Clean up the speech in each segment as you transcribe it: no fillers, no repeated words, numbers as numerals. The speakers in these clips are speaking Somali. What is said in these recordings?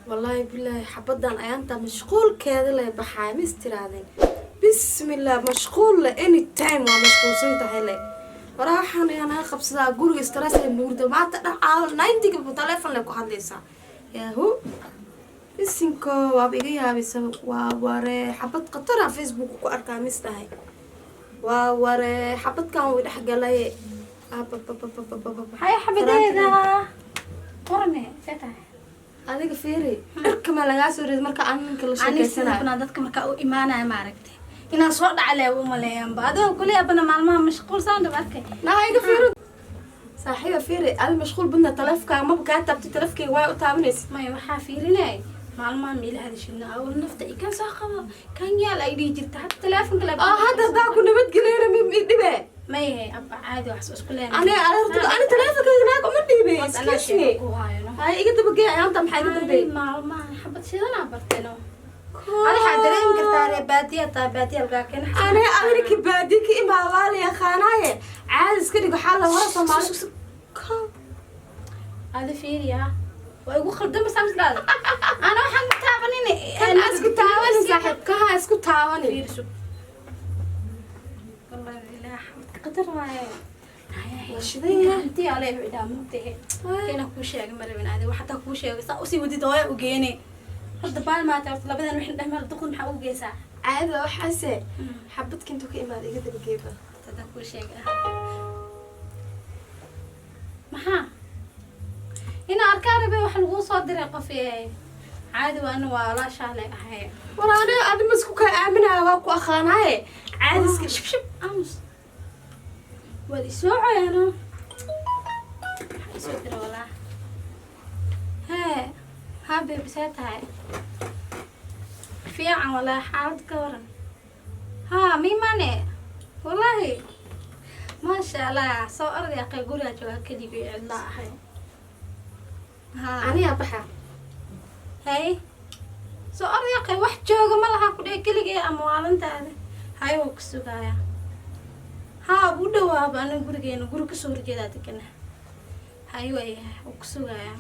Wallaahi bilaahi, xabadan ayaanta mashquulkeeda lay baxaay. Ma istiraadeen? Bismillah, mashquul le, anytime waa mashquulsan tahay le. Waraa, waxaan ayaa naga qabsadaa guriga, stress ee muurda maanta dhan caawa 90-ga telephone le ku hadlaysaa. Yahu, bisinko, waaba iga yaabaysa. Waa waree, xabad khatara Facebook ku arkaa mis tahay. Waa waree, xabadkan way dhex galay. Haya xabadeeda, warame, see tahay? Adiga fiiri, dhirka ma lagaa soo reed marka aan ninka la Ani sheekeysanayo. Sidana dadka markaa u imaanaya, maaragtay, inaan soo dhacale u maleeyaanba. Adiga kule abana maalmaha mashquulsaan dhab arkay. Naa iga fiiri, saaxiiba, fiiri, adi mashquul badna. Taleefkaaga maba kaa taabtay, taleefkayga waa u taabanaysa. Maya, waxaa fiirinay maalmaha miila hadashidna awal nafta i kan soo qabo kan yaal ay dhihi jirta hadda teleefonka le. Oo hadda haddaa ku nabadgeleyna mi dhibe? Mayahe abba, caadi wax isku leenahay. Ani adeerta, ani taleefonkayga naag uma dhiibay. Horta anaa Excuse me. Sheeko ku hayo no. Hay, iga dabagee. Ayaanta maxaa iga dambeeyay? Maalmaha xabad shidanaa barteno. Adi waxaa dareemi kartaa ree baadiya taa, baadiya lagaa keena. Ani adinka baadiye ka imaa waa la yaqaanaaye, caadi iska dhig. Waxaa la hora Soomaali. Adi fiiriya, waa igu khaldamaysaa mislaada. Ana waxaan ku taabanin. Kan isku taabanin, saaxiib, kaha isku taabanin. Fiiriso, wallahi billahi, xabadka qatar waaye. Waa shidan yahay. Hanti ale wuxuu idhaa mugtahe inaan kuu sheegay ma rabin. Adi wax hataa kuu sheegay saa usii wadid hooya u geene. Horta baal maata, horta labadan wixii dheh meel duqda maxaa ugu geysaa? Caadi waa waxaase. Xabadka intuu ka imaada iga dabageeba. Hadaa kuu sheegay maxaa inaa arkaa rabe wax laguu soo diray qof ee caadi waa ana waa walaashaa le ahay. War aniga adi ma isku kaa aaminaya, waa ku aqaanaaye, caadi iska Shib shib, aamus, waa isoo coyano. Maxaa isoo diray walaa? Hee, haa baby, see tahay? Fiican walaa, xaalad ka waran? Haa, miimane, wallaahi maasha Allah. Soo orday aqay, gurigaa joogaa keligii, cidla ahay. Haa. Anigaa baxa. Hay, soo orday aqay, wax jooga ma laha ku dheh keligee ama waalantaada. Hay, wuu ku sugayaa. Haa, u dhawaaba aniga gurigeena, guri kasoo horjeedaa degana. Hay, waayahay, wuu ku sugayaa.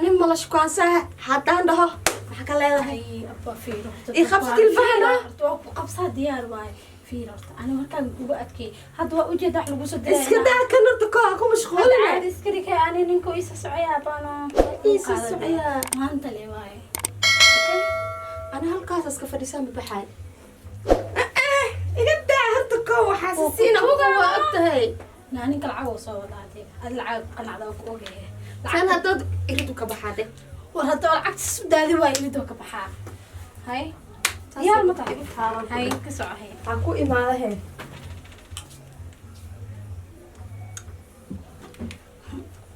Nin mala shukaansaha haddaan dhaho, maxaa ka leedahay? Hay abba, fiir horta. Ii qabsi tilfahana. Horta waa ku qabsaa, diyaar waaye. Fiir horta, ani markaan kugu adkeey hadda waa ujeeda wax lagu soo diray. Iska daa kan horta, koo ha ku mashquuline. Caadi iska dhigay, ani ninka isa socoyaa baano. Isa socoyaa. Maanta le waaye. Ani halkaas iska fadhiisaa, ma baxaay. Iga daa horta koo, waxaa siina waa og tahay. Naa, ninka lacag oo soo wadaa adiga, adi lacag qanacda oo ku ogahay. San haddaad iridu ka baxaade. War hadda oo lacagta isu daadi waayo, iridoo ka baxaa. Hay, diyaar ma tahay? Hay, ka soco, hay. Ha ku imaada he.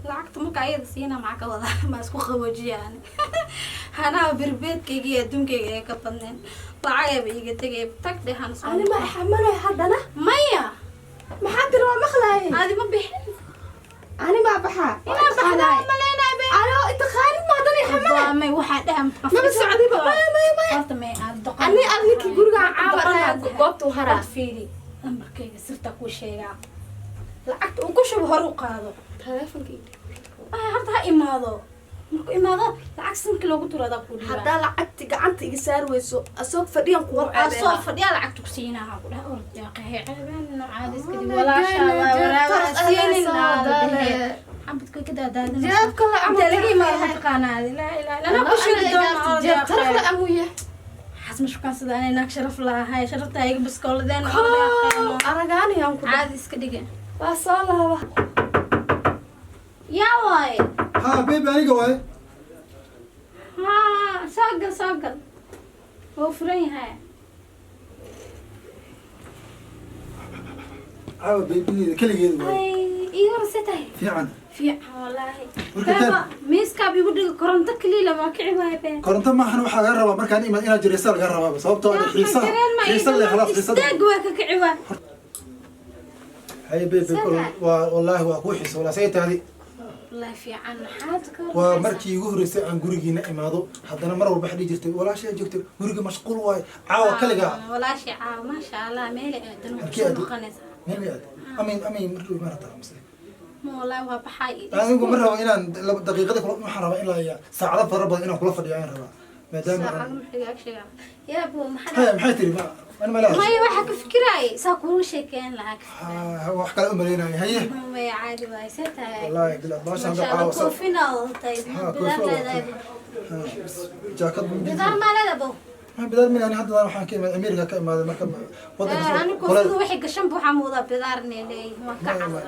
Lacagta marka ayada siina, maxaa ka wadaa? Ma isku qaboojiyaan hanaha birbeedkayga iyo adduunkayga ee ka badneen lacagayba iiga tegay. Tag dhehan soo. Ani ma xamalay haddana. Maya. Maxaa tiri? Waa maqlaaye. Adi ma bixin. Ani maa baxaa? Inaa baxdaa maleenaay be. Ano taqaanid ma haddana xamale? May, waxaa dhaha. Maba socdiba. Maya, maya, maya. Horta may aad doqon. Ani ad ninkii gurigaan caawa dhahaa goobta u haraa. Horta fiiri, lambarkayga sirta kuu sheegaa. Lacagta uu ku shubo hore u qaado. Taleefonka ii. Ay, horta ha imaado. Markuu imaado lacag sanka loogu turo adaa kuu dhiibaa. Haddaa lacagti gacanta iga saari weyso, asoo fadhiyan kuwa. Soo fadhiya, lacagta ku siinaa ku dhaha. Orod yaa qahe, ceebeen caadi iska dhig. Walaasha waa waraaba siinin xabadka ka daadaadinaysa. Jeebka la Inta laga imaado ma taqaanaa? Laa ilaaha illa, ku sheegi doona. Jeeb tarafla amuya. Xas ma shukaan sida anay naag sharaf lahay, sharafta iga biskooladeen. Aragaanayaan ku. Caadi iska dhige. Waa soo laaba. Yaa waaye? Haa baby, aniga waaye. Haa, soo gal, soo gal, wuu furan yahay. Caawa baby keligeed waaye. Ay, ii warse tahay? Fiican. Fiican wallaahi. Marka Baba, miiskaab igu dhiga, koronto kaliila waa kici waaye be. Koronto maahan, waxaa laga rabaa markaan imaad inaad jiraysa laga rabaaba, sababtoo ah xiisa xiisa le, khalaas xiisa. Istaag, waa ka kici waa. Haye baby, waa wallaahi waa kuu xiisa walaa, say tahdi? Wallaahi fiican, maxaad ka Waa markii igu horreysay aan gurigiina imaado. Haddana mar walba waxaa dhihi jirtay walaashaa joogtay, guriga mashquul waaye, caawa kaligaa. Walaashii caawa maasha Allah meel aadan Halkee kusoo aad noqonaysaa. Meel may aad amin amin mar dhow imaan rabtaa mise? Ma wallaahi waa baxay. Anigu ma rabo inaan 2 daqiiqada kula, waxaan rabaa ilaa iyo saacado fara badan inaan kula fadhiyo ayaan rabaa, maadaama Saacado maxay ag sheegaa? Yaa buu, maxaa? Haya, maxay tiri? Ma ani ma leedahay? Maya, waxaa ka fikiraayay saa kuula sheekeyn lahaa ka. Ha, wax kale u malaynaya. Haye. Maya, caadi waay. See tahay? Wallaahi bila baasha hadda Masha Allah. caawa Koofina wadatay. Ha, bidaar koofi leedahay. Ha, bas, jaakad. Bidaar maa leedahay, bow? Ma bidaar min ani hadda waxaan ka imaaday America ka imaaday, marka wadanka Ani koofida waxay gashan waxaa moodaa bidaar inay leeyihiin, waan ka cabsa.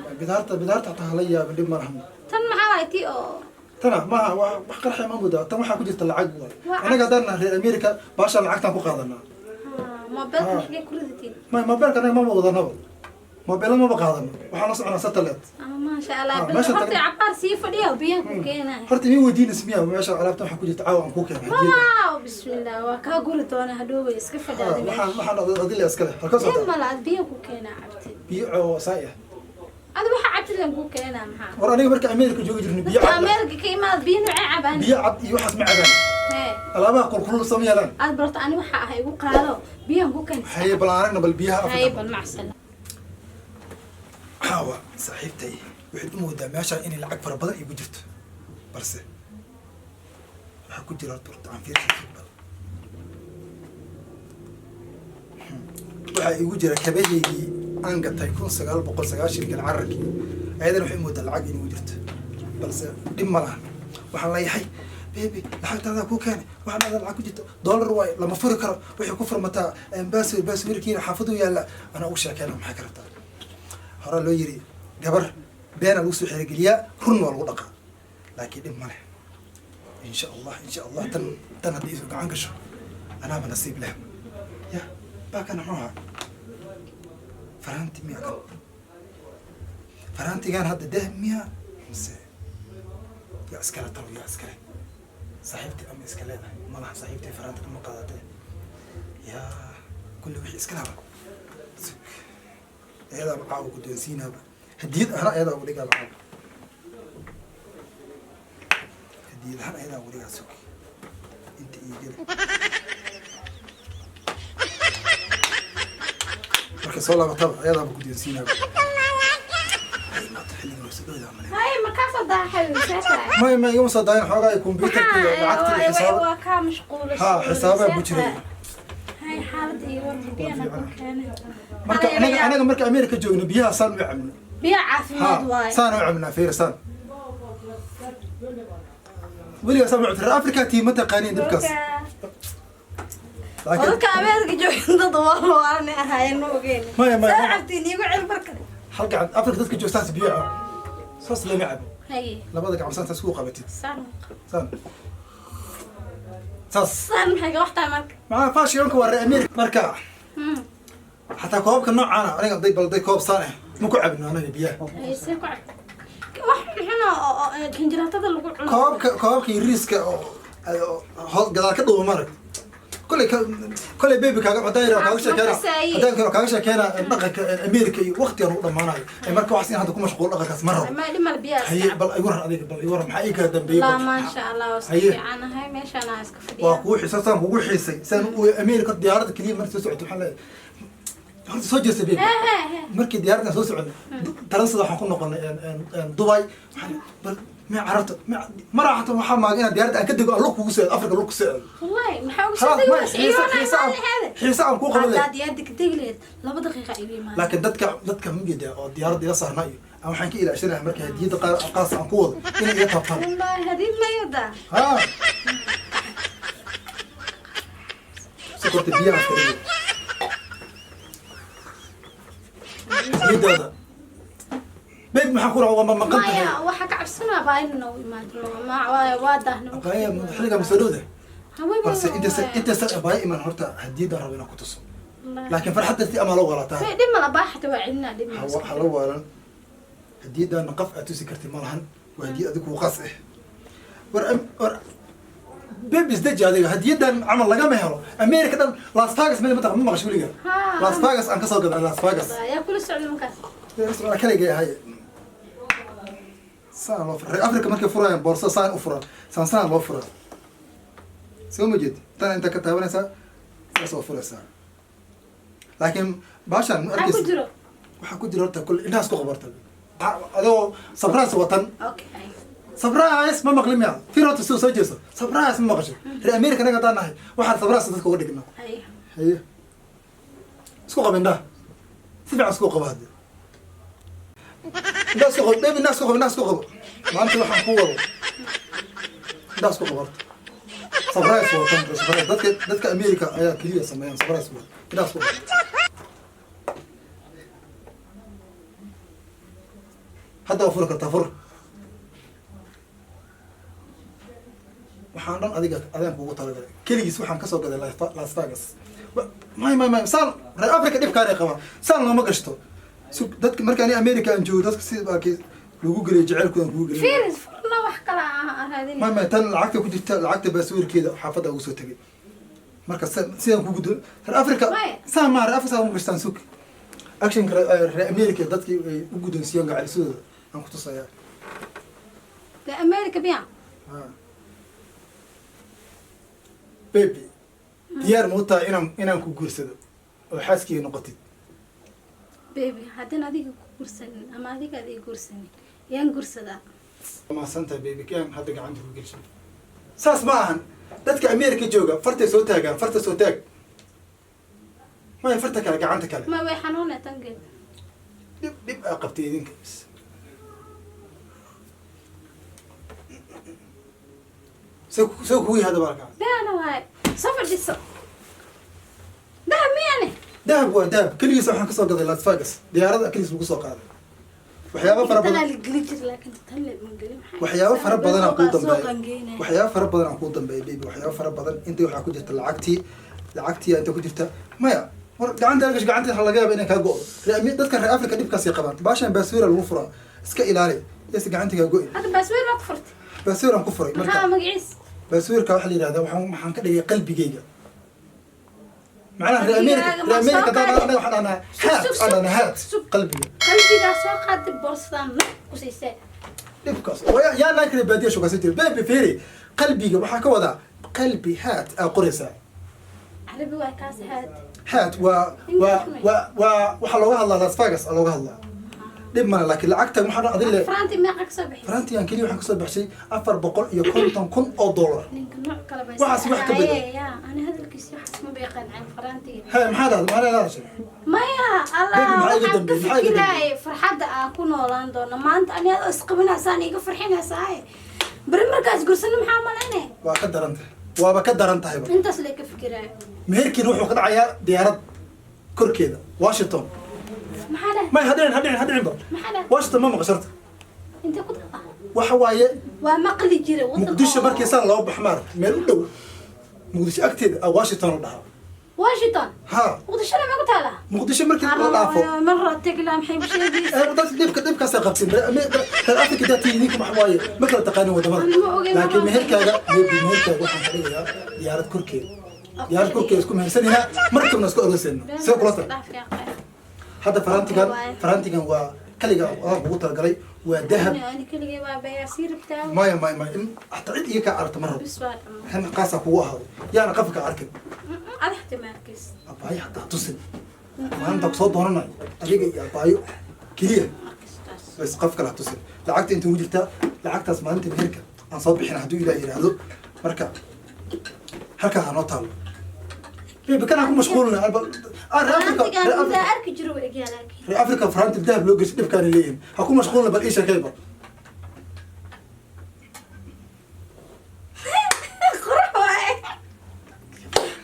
Bidaarta xataa hala yaabin, dhib ma lahan. Tan maxaa waay, tii oo? Tana maaha wax qarxay ma moodaa. Tan waxaa ku jirta lacag waay. Waa. Anaga haddaan nahay reer America, baashaan lacagtaan ku qaadanaa. Mobilka maxay ku ridatiin? Ma mobilka anaga maba wadanaba, mobila maba qaadano, waxaan la soconaa satellite. Ama maasha Allah. Ah, Bil meesha horta cabaar sii fadhiya, biyaan ku keenaya. Horta ii weydiinaysa miya meesha alaabtan waxaa ku jirta caawa aan kuu keenay hadiyadda? Waaw, bismillah, waa kaa guri doona hadhoobay, iska fadhiya. Waxaan adila iskale halka Dib socota. Mala ad biyo ku keenaa, cabtid. Biyo oo saai ah. Adi waxa cabtid lan ku keenaa, maxaa? War aniga marka America joogi jirnay biyo Dadka cad Ameerika ka imaad biyo noocee cabaan? Biyo cad iyo waxaas ma cabaan. Hee. Alaabaha kulkulul sama yeelaan. Aad barto, ani waxa ah igu qaado, biyaan ku keen. Haye, bal aan aragna bal biyaha Haye. Afrika. Bal macsala. Caawa saaxiibtay waxayd u moodaa meeshaan inay lacag fara badan igu jirto, balse waxaa ku jira horta aan fiirsan bal. Waxaa igu jira kabahaygii aan gatay 1990-kan cararkii. Ayadana waxay u moodaa lacag inay igu jirto, balse dhib ma lahan. Waxaan leeyahay, "Baby, lacagtaada kuu keenay." Waxaan adaa lacag ku jirto dollar waaye, lama furi karo, waxay ku furmataa baaswir, baaswirkiina xaafaduu yaalla. Anaa ugu sheekeyna, maxay ka rabtaa? Horaa loo yiri gabar beena lagu soo xerogeliyaa, run waa lagu dhaqaa, laakiin dhib ma leh. Insha Allah, insha Allah, tan haddii isu gacan gasho anaaba nasiib leh. Ya baakana muxuu ahaa? Faraanti miya kan? Faraantigaan hadda dahab miya mise yaa iskale? Talo yaa iskale? Saaxiibtii ama iska leedahay? Malaha saaxiibtii faraanti ma qaadatee. Yaa kulli wixii iska laba ayadaaba caawa guddoonsiinaaba, hadiyad ahaan ayadaa ugu dhigaaba caawa, hadiyad ahaan ayadaa ugu dhigaa. Sug, inta iigada markay soo laabataba ayadaaba guddoonsiinaaba. Ay, maanta xilligan way soo dhowdaa male. Haye, markaasoo daaxay, see tahay? May, may, igama soo daayin. Xoogaa computerka iyo lacagta iyo xisaab. Waa kaa mashquula. Ha, xisaabaa ku jiray. Hay, xaaladda iyo warka, biyana ku keenay. Marka anaga marka America joogno biyaha saan u cabno. Biyo ha caafimaad waaye. Saan u cabnaa, fiir, saan weligaa saan u cabta. Reer Africa tii ma taqaaniin dhibkaas, laakiin Dadka Ameerika jooga dad waa ahaayeen, ma ogeyn. Maya, maya, Saa maya. cabtiin iigu cel marka. Hal gacan Africa dadka joog saas biyo cabo, saas lama cabo. Haye. Labada gacan saas isku qabatid. Saan. Saan saas. Saan maxay ka waxtaa marka? Maxaa fashionka waa reer America marka. Xataa koobabka noocaana aniga day balday koob saan ah ma ku cabno anaga biyaha. Haye, see ku cab wax xunxun oo kinjiraatada lagu cuno. Koobabka yariiska oo hoos gadaal ka dhuuma marag. Kolley baby kaaga haddaan yidhaho kaaga sheekeena, haddaan karo kaaga sheekeena dhaqanka America iyo waqtigan u dhamaanayo. Ee marka waxaas in hadda ku mashquul dhaqankaas ma rabo. Ma dhimal biyaa. Haye, bal igu rar adiga, bal igu rar, maxaa ii kala dambeeyey? La Bal. Maasha Allah, waa iska Haye. fiicanahay, meeshaan aan iska Waa fadhiyaa. kugu xiisay, saan kugu xiisay, saan u America diyaaradda keliya markii soo socoto. Waxaan leeyahay horta soo jeesta baby. He he he. Markii diyaaraddan soo soconay taransada waxaan ku noqonay Dubai. Waxaan bal mee carabta maraa xataa waxaa maaga inaan diyaaradda aan ka dego, aan lug kugu soo aado Africa, lug ku soo aado. Wallahi maxaa ugu soo Khalaas degi ma waysa? xiisa Iyoona xiisa aan maalaheeda. Xiisa aan kuu qaban Haddaad lahayd. diyaaradda ka degi lahayd 2 daqiiqa igu imaan. Laakiin dadka ma jeedaa oo diyaaradda ila saarnaa iyo aan waxaan ka ilaashanahay marka hadiyadda qaar qaas aan ku wado inay iga taabtaan. Wallahi hadiid mayada. Ha, sokorta biyaha iska dhigay hadiyadaada. Babe, maxaan ku rabaa? Waa ma maqan tahay. Maya, waxaa ka cabsanaa baa in noogu imaado, ma waa daahna. Abaya xilligaa ma soo dhowda? Haween. Balse intaysan abaya iman horta hadiyadaan rabo inaan ku tuso, laakiin farxad dartii amaa la walataa. Dhib mala baa, xataa waa celinaa, dhib mala. Ha la waalan. Hadiyadaana qof aad tusi kartid ma lahan, waa hadiyad adigu kuu qas ah. War baby, isdeji adiga. Hadiyadan camal lagama helo America dhan. Las Vegas meel ma taqaan? Ma maqasho weliga? Haa. Las Vegas aan kasoo gaday, Las Vegas. Yaa kula socda markaas? Kaligay ahay. Saan loo fura. Reer Africa markay furayaan boorso saan u furaa, saan saan loo furaa, soo ma jeed? Tan inta ka taabanaysaa, saas oo furaysaa, laakiin baashaan ma Maxaa ku arkaysa. jiro? Waxaa ku jira horta kule indhahaas ku qabarta. Adoo surprise watan. Okay. Surprise ma maqlin miya? Fiir horta soo soo jeeso. Surprise ma maqashay? Reer America naga haddaan nahay, waxaan surprise dadka uga dhignaa. Haye. Haye, isku qabo indhaha, si fiican isku qabo. Hadde indhaha isku qabo, baby, indhaha isku qabo, indhaha isku qabo. Maanta waxaan ku wado, indhaha isku qabo horta. Surprise watan, surprise dadka America ayaa keliya sameeyaan surprise watan. Indhaha isku qabo. Hadda waa furi kartaa, fur. Waxaan dhan adiga adaan kugu talagalay. Keligiis waxaan kasoo gaday Las Vegas. May may may, saan reer Africa dhibkaanay qabaan, saan looma gashto. Dadka marka ani America aan joogo, dadka si baakii lagu geliyo jaceylkoodan kugu geliyo. Fiir, furna, wax kale aan raadin. May may, tan lacagta ku jirta, lacagta baasawirkeeda xaafadda ugu soo tegay. Marka sidaan kugu do reer Africa. May. Saan maa reer Africa saan ugu gashtaan. Sug, actionka reer America dadkii ay u guddoonsiiyaan gacalisadooda aan ku tusayaa. De America biya. Baby, diyaar ma u tahay inaan ku guursado oo xaaskeyga noqotid? Baby, haddaan adiga ku guursanin ama adiga aad ii guursanin, yaan guursadaa? Mahadsantahay, baby. Keen hadda gacanta ku gelshay. Saas ma ahan. Dadka America jooga fartay soo taagaan. Farta soo taag. Maya, farta kale, gacanta kale. Ma way xanuune tangeed. Dhib aa qabtay idinka bis. See kugu yahay hadda baalka? Beana waay, soo fadhiiso. Dahab miyane? Dahab waa dahab. Keligiis waxaan kasoo gaday Las Vegas, diyaarada keligiis lagu soo qaaday. Waxyaabo fara badan Tanaa la geli jir, laakiin tan le ma gelin. Maxay waxyaabo fara badan aan kuu soo dambeeya. qangeynaya. Waxyaabo fara badan aan kuu dambeeya, baby, waxyaabo fara badan. Inta waxaa ku jirta lacagtii inta ku jirta. Maya, war gacanta gash, gacanta waxaa laga yaaba inay kaa go'do. Dadka reer Africa dhibkaasay qabaan. Baashan baasweera lagu furaa, iska ilaali yase gacanta kaa go'i. Hadda baasweer baad furtay? Baasweer aan ku furay marka. Maxaa magaciis? Baasweerka waxaa la yidhahdaa, waxaan ka dhigay qalbigayga. Macnaha reer America, Qalbigaaga reer ma America soo haddaan qaaday? Annaga waxaan dhahnaa Sug, haat sug, aan dhahnaa sug, haat sug. Qalbiga. Qalbigaa soo qaaday, boorsadaan naf ku siisee. Dhibkaas yaa naag reer baadiya shukaysan jira. Baby, fiiri, qalbiga waxaa ka wadaa qalbi haat aa qoraysaa. Carabi waa kaas, haad. Haat waa waxaa looga hadlaa Las Vegas aa looga hadlaa. Dhib male, laakiin lacagtan waxaa dhan adin le. Faranti meeqa kasoo bixisay? Farantigan keliya waxaan kasoo baxshay $450,000. Ninka nooc kale bay. Waxaas wax ka bedel. Ya, ani hadalkiisi waxaas ma bayqaan farantiga. He, maxaa dhahday? Maxaa dhahday? Maya Allah. Baby, maxaa iga waxaan ka dambeeyey? Maxaa iga dambeeyey? fikiraayay farxadda aan ku noolaan doono maanta. Ani adoo isqabinaysaan iga farxinaysaaye, beri markaas gursano maxaa malaynaya? Waa ka daran tahay, waaba ka daran tahayba. Intaas lee ka fikiraayo. Meherkiina wuxuu ka dhacayaa diyaarad korkeeda, Washington. Maxaa dhahay? May, ha dhicin, ha dhicin, ha dhicin ba. Maxaa dhahay? Washington ma maqasharta? Intee ku taqa? Waxa waaye Waa maqli jira waddan Muqdisho oo- markii saan loo baxo, maaragta, meel u dhow Muqdisho agteeda ah Washington la dhahaa. Washington? Ha. Muqdishona ma ku taalaa? Muqdisho markii la dhaafo. Marra tegla, maxay ku sheegaysaa? Ee, dadka dhibkaasay qabteen. Reer Africa daatii idinka waxa waaye ma kala taqaanin wadamada. Ani ma ogeyn, laakiin ma meherkaaga, maybe meherkaaga waxaan ka dhigayaa diyaarad korkeeda, diyaarad korkeeda isku mehersanaynaa, markabna isku aroosayna. See kula tahay? Hadda farantigan, farantigan waa kaliga adaan kugu talagalay, waa dahab. Ani keligay waa bayaa sii rabtaa. Maya maya maya, in hataa cid iga kaa aragta ma rabo. Bis waa dhammaan. Han qaasaa kugu ahaaday, yaana qafka arkin. Adaxti ma arkaysa. Abaayo hataa tusin. Maalinta kusoo doonanayo adiga iyo abaayo keliya. Arkistaas. Bas qof kale ha tusin. Lacagta inta ugu jirta, lacagtaas maalinta meherka aan soo bixina hadduu Ilaah yidhaahdo. Marka halkaa ha noo taalo, baby, kanaa ku mashquulina. Reer Africa, Farantigan reer mudaa Africa, arki jiro waa egyaa laakiin. Reer Africa faranti dahab loo geshay dhibkaana leeyihin. Ha ku mashquulina, bal ii sheekayba. Qurux waaye.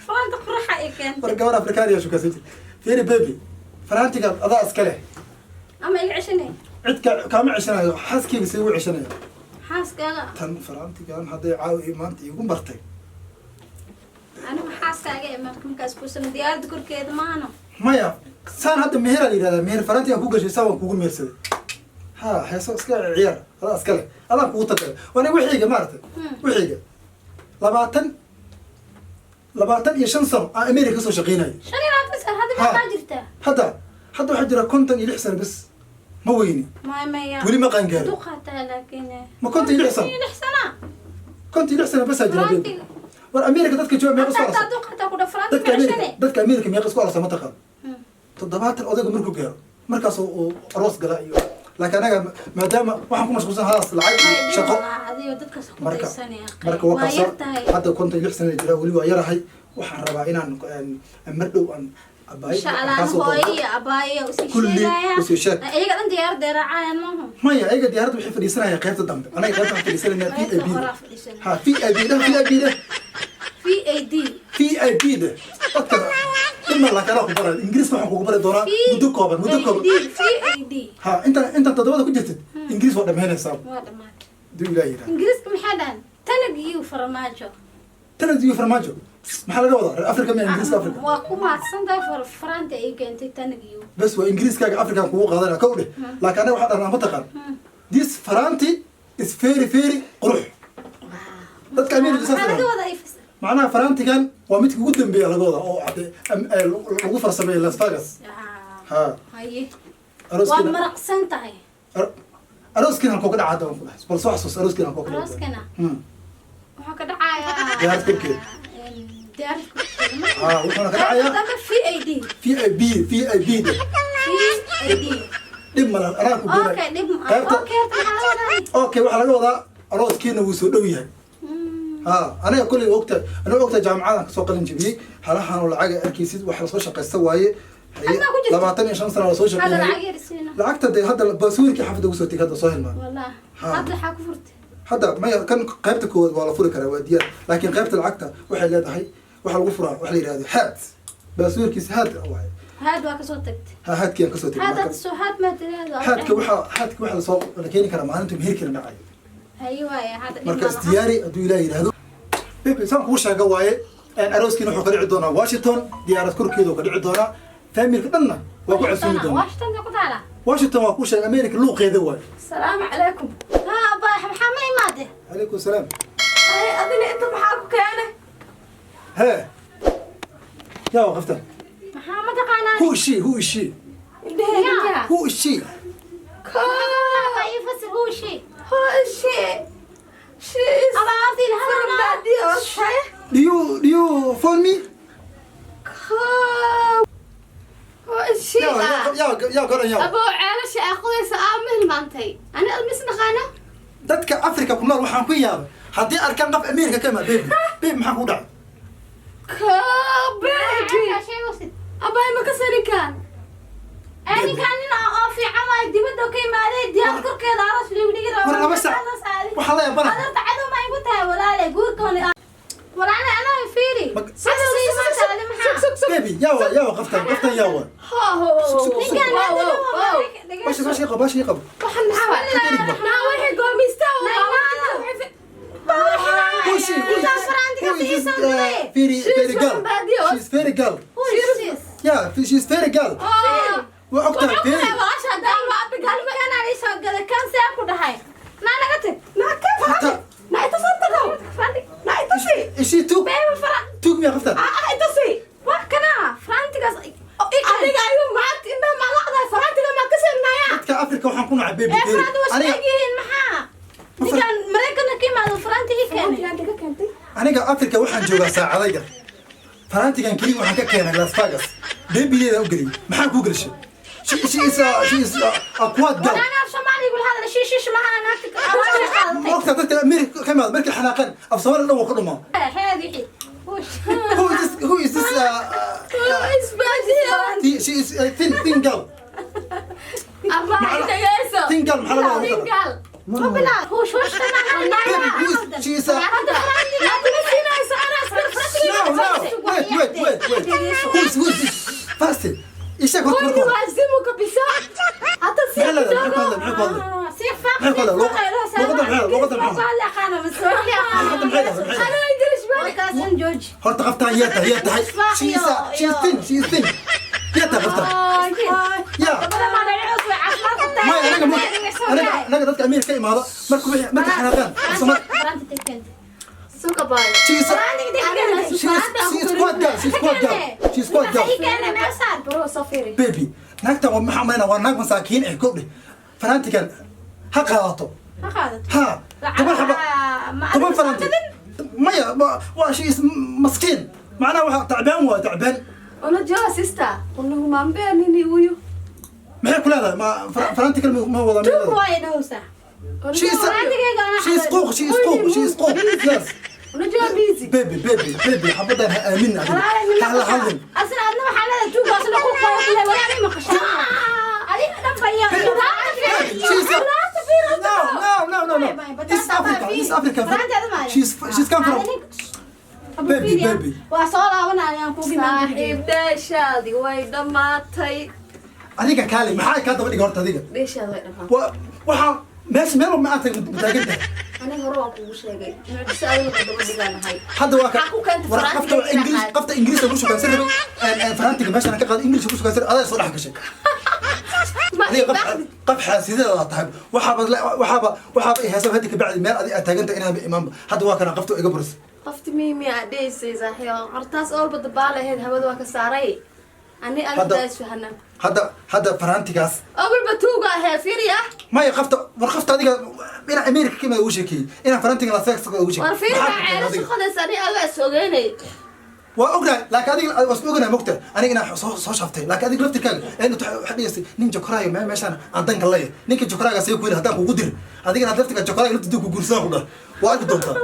Faranta quruxa ay keentay. War gabar Afrikaan ayaa shukaysan jir. Fiiri baby, farantiga adaa iska leh. Ama iga ceshanay. Cid ka kaama ceshanayo, xaaskeyga see ugu ceshanaya? Xaaskaaga. Tan farantigan hadday caawa maanta iigu martay. Anigu xaaskaaga ee marka markaas kuusana diyaaradda korkeeda maano. Maya, saan hadda meheraa la yidhahdaa, meher farantigan ku gashay, saan waan kugu mehersaday. Ha heeso, iska ciyaar, adaa iska leh, adaan kugu tagay waana wixiiga maaragtay. Wixiiga 25 sano aan America kasoo shaqeynayo. 25 sano hadda? Ha. Meeqaa jirtaa? Hadda waxaa jira 56 sano bas, ma weyni. Maya maya. Weli ma qaangaarin. Duqaataa laakiin. Ma 56 sano? 56 sana. 56 sano basaa jira, baby. Farantiga. War America dadka jooga meeqa isku Hataa arasa? duqaataa ku dha faranti Dadka ma America, ceshanay. dadka America meeqa isku arasa ma taqaan? 70 odayga markuu gaaro, markaas uu aroos gala iyo Laakiin anaga maadaama waxaan ku mashquulsan hadaas lacag iyo shaqo. Adigo dadkaas ku Marka daysanaya. Marka waa waa yar tahay. Hadda 56 sana jira, weli waa yarahay. Waxaan rabaa inaan mar dhow aan abaayo Insha Allah. kaasoo Hooyo doonto. iyo abaayo usii Kulli sheegaya. Usii sheeg. Iyaga dhan diyaaradda raacayaan maaha? Maya, ayaga diyaaradda waxay fadhiisanayaan qaybta dambe, anaga qaybta waxaan fadhiisanaynaa V I Qaybta B. horaa fadhiisanaya. Ha, V I B dheh, V I B dheh. V A D. V I P dheh. Dadka dhima, laakiin anaa ku baray Ingiriiska, waxaan kugu bari doonaa muddo kooban, muddo kooban. D V A D. Ha, inta toddobada ku jirtid Ingiriis waa dhammaynaysaa. Waa dhamaatay. Haduu Ilaah yidhaah. Ingiriiska maxaa dhahan? Tanag iyo farmaajo. Tanad iyo farmaajo maxaa laga wadaa? Reer Africa miya Ingiriiska Africa? Waa ku mahadsantahay faraanta ay keentay, tanag iyo. Bas, waa Ingiriiskaaga African kugu qaadanaya kow dheh. Laakiin anaga waxaa dhahnaa, mataqaan, this faranti is very very qurux. Dadka America saas Maxaa laga yidhahdaan. wadaa Macnaha farantigan waa midka ugu dambeeya laga wadaa oo cadde lagu farsameeyey Las Vegas. Ha. Haye, waa Arooskiina maraqsan tahay. Arooskiina halkoo ka dhaca hadda waan ku dhahay, bal soo xasuus arooskiina halkoo ka dhaca. Arooskana wuxuu ka dhacayaa Diyaarad korkeeda. Diyaarad korkeeda. Ha, wuxuuna ka dhacayaa Dambe V A D. V I B, V I B de. V A D. Dhib mala, anaa ku geenay. Okay, dhib Qaybta okay, horta maxaa laga wadaa? Okay, waxaa laga wadaa arooskiina wuu soo dhow yahay. Ha, aniga kulley ogta, aniga ogta jaamacadan kasoo qalin jebiyey, halahan oo lacaga arkaysid waxa lasoo shaqaysta waaye. Haye, Adnaa ku jirta? 25 sana lasoo Hadda shaqeeyay. lacag yar siina. Lacagta dee hadda baasuurkii xafada ugu soo tegay, hadda soo hilmaan. Wallah. Ha. Hadda waxaa ku furtay? Hadda maya, kan qaybta koowaad waa la furi karaa, waa diyaar, laakiin qaybta lacagta waxay leedahay waxaa lagu furaa waxa la yidhahdo haad, baasuurkiisa haad waaye. Haad waa kasoo tagtay. Ha, haadkii aan kasoo tegay. Haad marka hadda soo haad maa tiraahdo. Haadka waxaa, haadka waxaa lasoo la keeni karaa maalinta meherkina dhacayo. Haye waaye, hadda dhib Marka ma laha. Isdiyaari hadduu Ilaah yidhaahdo. Baby, saan kuu sheega waaye, arooskiina wuxuu ka dhici doonaa Washington, diyaarad korkeeda ka dhici doonaa, family-ka dhanna waa ku casuumi doonaa. Washington ku taala? Washington waa kuu sheegay, America luuqeeda waaye. Asalaamu calaykum. Ha, abaa, maxaa ma imaade? Calaykum salaam. Ay, adina inta maxaa ku keenay? Hee, yaa waqafta? Maxaa ma taqaanaa? Who is she? Who is she? Indhahayga. Who is she? Abaa, ii fasir, who is she? Who is she? She is Abaa, horta ila from hadalna. Baadiyo, okay? Do you phone me? Who is she? Yaa yaa yaa garan yaa. Aboo, ceelasha aa qodaysa aa ma hilmaantay? Ani ad mis naqaano. Dadka Africa ku nool waxaan ku yaabay haddii arkaan qof America ka imaad. Baby, baby, maxaa ku dhacay? Ko baby. Sheegosid. Abay, ma ka sarikaan? Ninkaan nin oo fiican waaye, dibadda ka imaaday, diyaar korkeeda aroos liigu dhigi rabo. War laba sac waxaa la yaabana. Adarta cadow ma igu tahay, walaale, guurkooni walaale, anaa fiiri. Cadow ii maanta, maxaa? Baby, yaa waa, yaa waa qoftan, qoftan yaa waa. Ho ho. Ninkaan hadda Bashi, bashi qabo, bashi qabo. Waxaan maxaa waay? Naa waxay goomista oo Who is she? Who is this? Very very girl. She's very girl. Who is this? Yeah, she's very girl. Waa ogtahay very. Ninkaan ii soo gaday kan see ku dhahay naa naga tag. Hata Na itusi. Na itusi. Is she too Baby, fara. Tuug miyaa qoftan? Ah, itusi. Wax kana farantigaas. Adiga ayuu maanta indhaha maa laqdahay, farantiga maa ka siinaya. Dadka Africa waxaan ku nacay baby. Ee, faranti waa Aniga sheegyihiin, maxaa ninkaan Maraykanka ka imaado faranti ii keenay? Farantiga ka keentay. Aniga Africa waxaan joogaa saacadayga. Farantigan keliya waxaan ka keenay Las Vegas. Babydeeda u geliyay. Maxaa kuu gelishay? She is a quad girl. Walaana af Soomaaliga kula hadla, shiish shiish maaha, naagta qaadatay. Ma ogtaa dadka America ka imaada markay xanaaqaan af Soomaali dhan waa ka dhumaa. Xeed wixii. Who is this? Who is this? She is a thin thin girl. Abaa, dhageyso. Thin girl maxaa laga wadaa? Thin girl. Hush hush. Baby, who is she is a Kuma siinayso anaa. No, no, wait, wait, wait, wait, who is this? First isheeg horta marka Huyu hore. wazimu kabisa. Hata si Maxaa leedahay? Maxay ku hadlay? Maxay ku hadlay? Maxay ku hadlay? Luqadda maxay? Luqadda maxay? Luqadda maxay tahay? Maxay tahay? Ana English bari. Warkaasan jooji. Horta qaftaan yaa tahay, yaa tahay? She is thin, she is thin. Yaa tahay qaftaan? Yaa maya, anaga ma anaga anaga dadka Amerika ka imaada marka wixii marka xanaaqaan Soomaali. Suka bay. She is quite girl, she is quite girl, she is quite girl. Bro, safiri. Baby, naagtan waa maxaa maynaa, waa naag masaakiin eh kobdhe, farantigan ha qaadato. Ha, 10 xaba, 10 faranti maya, waa she is maskiin, macnaha waxa tacbaan, waa tacbaan. Unajua sister, unahumambea nini huyu? Maxay ku leedahay? Ma faranti kale ma wada Tuug meelada. waaye dhahowsaa. She is Farantigayga anaa she is xaday. quuq, she is quuq, she is quuq. Yes. Unajua busy. Baby, baby, baby, xabadan ha aamin adiga. Walaalahay, ma Ha la maqashaa? hadlin. Asna adna waxaa leedahay tuug waa asna quuq waaye ku leedahay. Walaalahay, ma maqashaa? Adiga dhan ba She is No, no, no, no, no. East Africa, East Africa. She's come from Baby, baby. Waa soo laabanayaan kuugu imaan. Saaxiib, dheeshaadi way dhammaatay. Adiga kaali, maxaa kaa daba dhigay horta adiga? Dheeshaadi way dhammaatay. Waxaa meesha meel walba ma aad tagin taagan tahay. Aniga hore waan kugu sheegay, mucjise adiga daba dhigaanahay. Hadda waa ka Maxaa ku keentay war farantiga qafta inaa Ingiriis qaado? Qafta Ingiriis lagu shukaansan rabay, farantiga meeshan ka qaado, Ingiriis ku shukaansan adaa soo dhex gashay. Adiga qaf xaasideeda tahay. Waxaaba i heesaba hadda kabacdi meel adiga aad taagan tahay inaaba imaanba. Hadda waa kana qafta iga buris. Qofti mimi aa dhehaysay, saaxiib, hortaas olba dabaal ahayd, hawada waa ka saaray ani. Adiga isfahana. Hadda farantigaas Awalba tuuga ahee, fiiriya. Maya, qafta, war qafta adiga inaa America ka imaada ugu sheekeeyey, inaa farantiga Las Vegas ugu sheekeeyey. War fiiri. Maxaa ku keenay Ceelo adiga? Shaqadays ani adiga is ogeynay. Waa ognahay, laakiin adiga waa isku ognahay, mogta aniga inaa soo shaftay, laakiin adiga laftirkaaga ee waxaad dhigaysay nin jokoraayo meel meeshaan aan danka leeyahay, ninka jokoraaga see ku yidhi haddaan kugu dir adiga inaad laftirka jokoraaga laftirka ku guursadaan ku dhah. Waa arki doontaa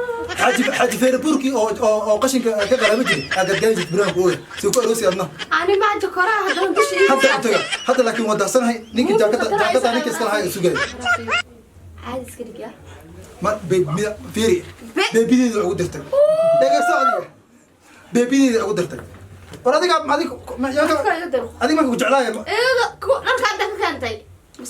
Xaaji Feerabuurkii oo qashinka ka qaraaba jiray aa gadgaadi jirta biraha ku oga see ku aroosi adna. Ani maa jokoraa haddana dusha ii Hadda u taga hadda, laakiin waa darsanahay ninka jaakada ninka iska lahaa sugaya. Caadi iska dhig yaa. Ma fiiri, beebideeda ugu dirtay. Dhegeyso, adiga beebideeda ugu dirtay. War adiga adiga Dharka iga dir. Adiga marka ku jeclaaya Iyaga dharka hadda ka keentay.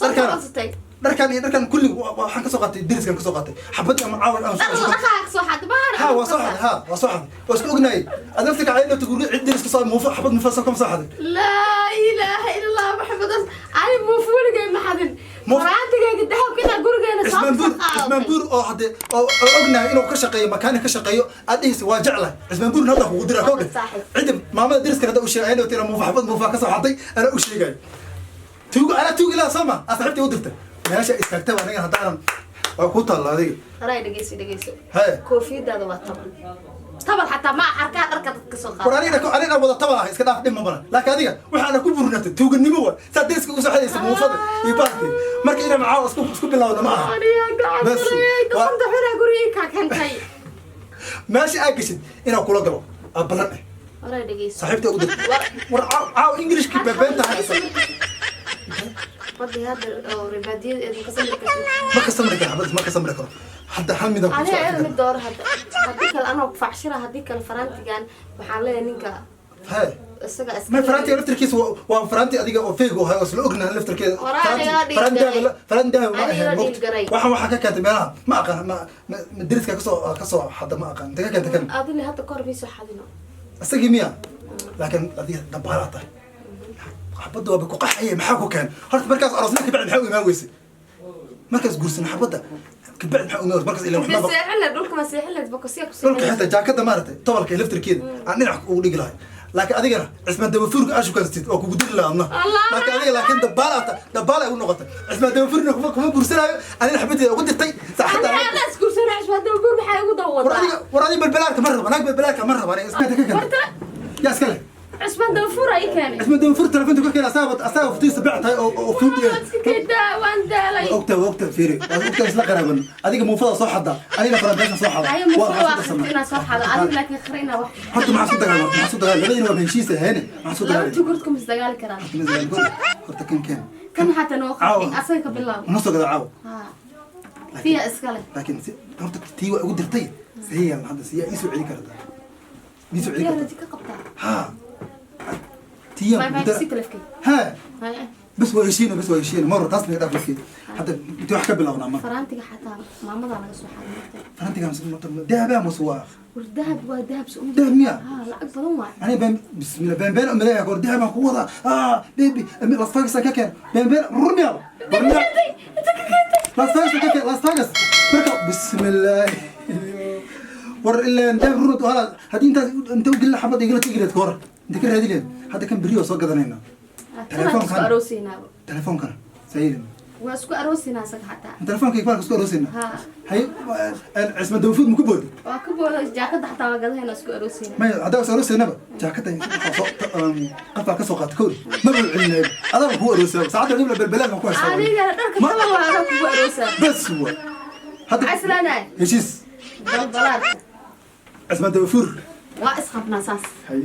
Dharkaan? Masoo Dharkan iyo dharkan kulli waxaan kasoo qaatay deriskan kasoo qaatay xabad ama caawal aan Dhar dhaqaa soo xad maahan. Ha, waa soo xaday, ha, waa soo xaday, waa isku ognahay. Adiga laftirka cayl lafta guriga cid deris kasoo muufo, xabad muufo soo kama soo xaday. Laa ilaaha ila Allah Maxamed, ani muufu weligay ma xadin. Faraantigayga dahabka inaa gurigeena soo Cismaan Buur, Cismaan Buur oo hadde oo ognahay inuu ka shaqeeyo makaanik ka shaqeeyo, aad dhihaysa waa jeclahay Cismaan Buurna hadda kugu dira kowdhe. Saaxiib. Cidda maamada deriska hadda u sheegay ayadoo tira muufa, xabad muufa ka soo xaday, anaa u sheegayo tuugo, anaa tuugi lahaa soo ma aa saaxiibtay u dirtay meesha istaagtay. Aniga haddaanan waa ku taalla adiga. Haray, dhegeyso, dhegeyso. Haye. Koofiyadaada waa 10 toban, xataa ma arkaa dharka dadka soo War qaada. Aniga wada taban ah, iska dhaaf, dhib ma badan, laakiin adiga waxaana ku burnatay tuuganimo wa saa deriska ugu soo xadaysa muufada iyo baalkii. Marka inaan caawa isku bilowna ma aha. Aniga Bas, gacantaley doqonta xunaa gurigii kaa keentay. Meesha aad geshid inaan kula galo aa ballan eh. Haray, dhegeyso. Saaxiibtay ugu dirtay. War caawa Ingilishkii beebeen tahay. Wadii hadda oo ribaadiyada eed ka samri kartid. Ma ka samri karo xabad, ma ka samri karo. Hadda hal midaan ku Adiga soo iyada mid dooro hadda, haddii kale anoo facshira, haddii kale farantigan waxaan leeyahay ninka Haye. isaga iska. Ma farantiga laftirkiisa waa faranti adiga oo fake u ahay oo isla ognahay laftirkeeda. Horaa aniga la dhiil Faranti garay. Faranti dahab ma Aniga ahayn la dhiil moogta. garay. Waxaa ka keentay meelaha ma aqaan, ma deriska kasoo xada, ma aqaan inta ka keentay kan. Adina hadda kahor miisoo xadino. Isagii miya? Laakiin adiga dabaalaa tahay, xabadda waaba ku qaxaye. Maxaa ku keen horta markaas aroosna kabacdi? Maxaa u imaan weysay markaas guursan xabadda kabacdi? Maxaa u imaan weysay markaas ilaa Intee waxba seexin leed dhulka, ma seexin leed bokosiya ku dhulka seexin. Xitaa jaakada maaragtay tobalka laftirkeeda aan dhinac ugu dhigi lahay, laakiin adigana Cismaan Dabafuurka aa shukansatid oo kugu diri lahaa adna. Allah! Laakiin adiga laakiin dabaal aata dabaal ay u noqotay. Cismaan Dabafuurna kuma guursanaayo, anina xabadeeda ugu dirtay saaxadda. Aniga anaa isguursanaa, Cismaan Dabafuur maxaa igu War dawadaa? Adiga, war adiga balbalaarka ma rabo, naag balbalaarka ma rabo aniga. Iska ka Horta keentay yaa iska leh? Cismaan Dabafuur ay keenay. Cismaan Dabafuur telefoonta ka keenay, asaaba futiisa bec tahay oo fuudiya. Iska keentaa, waan daalay. Ogta, ogta, fiiri, waa ogta, isla qaraaban. Adiga muufada soo xada, aniga faranteesha soo xada. Ayo, muufada waa akhrinta inaa soo xado adiga, laakiin khri inaa wax. Horta maxaa isku dagaalama? Maxaa isku dagaal? Labadiina waa heshiis aheene, maxaa isku Laba dagaalay? tugurd kuma isdagaali karaan. Horta kan keen. Kan xataa noo Caawa. qarxi, asaga ka bilaab. Una soo gada caawa. Ha, fiya iskale. Laakiin si horta tii waa igu dirtay siyan hadda siyaa ii soo celi kartaa, ii soo celi Fiya kartaa. Rajo ka qabtaa. Ha, tiya. May may si talefkay. Ha. May. Bas waa heshiina, bas waa heshiina mar taas naga dhaaf. Lafkeeda hadda intii wax ka bilownaa marka. Faraantiga xataa maamadaa laga soo xaday marka. Farantiga dahabaa mase waa? War dahab waa dahab soo. Dahab miya? Ha, lacag badan waay. أنا بين بسم الله بين بين أمريكا كور دهب قوة baby لاس فيغاس كاكن بين بين رميا رميا لاس فيغاس كاكن لاس فيغاس بركة بسم الله. war ilaa dahab runad wala haddii intaas inta u gelin xabad igala tegi lahayd kahor inta ka raadi lahayd. Hadda kan beriyo soo gadanayna. Telefoonka Telefoonkan. aroosaynaaba. Teleefoonkana sayidin. Waa isku aroosinaa asaga xataa. Telefoonka baan isku aroosayna. Ha. Hay, Cisma Dawafuud ma ku boodi? Waa ka booda, jaakada xataa waa gadahayna, isku aroosina. Maya, haddaa is aroosaynaba jaakada qafaa ka soo qaata kowri, maba u celinayba, adaaba kugu aroosaa saacadda dhibla belbelaad baan ku haystaa. Adigana dharka kala waa adaa kugu aroosaa. Bas wa hadda. Maxaa islaanahay? Heshiis. Balbalaadka. Cisma Dawafuur. Waa isqabnaa saas. Hay.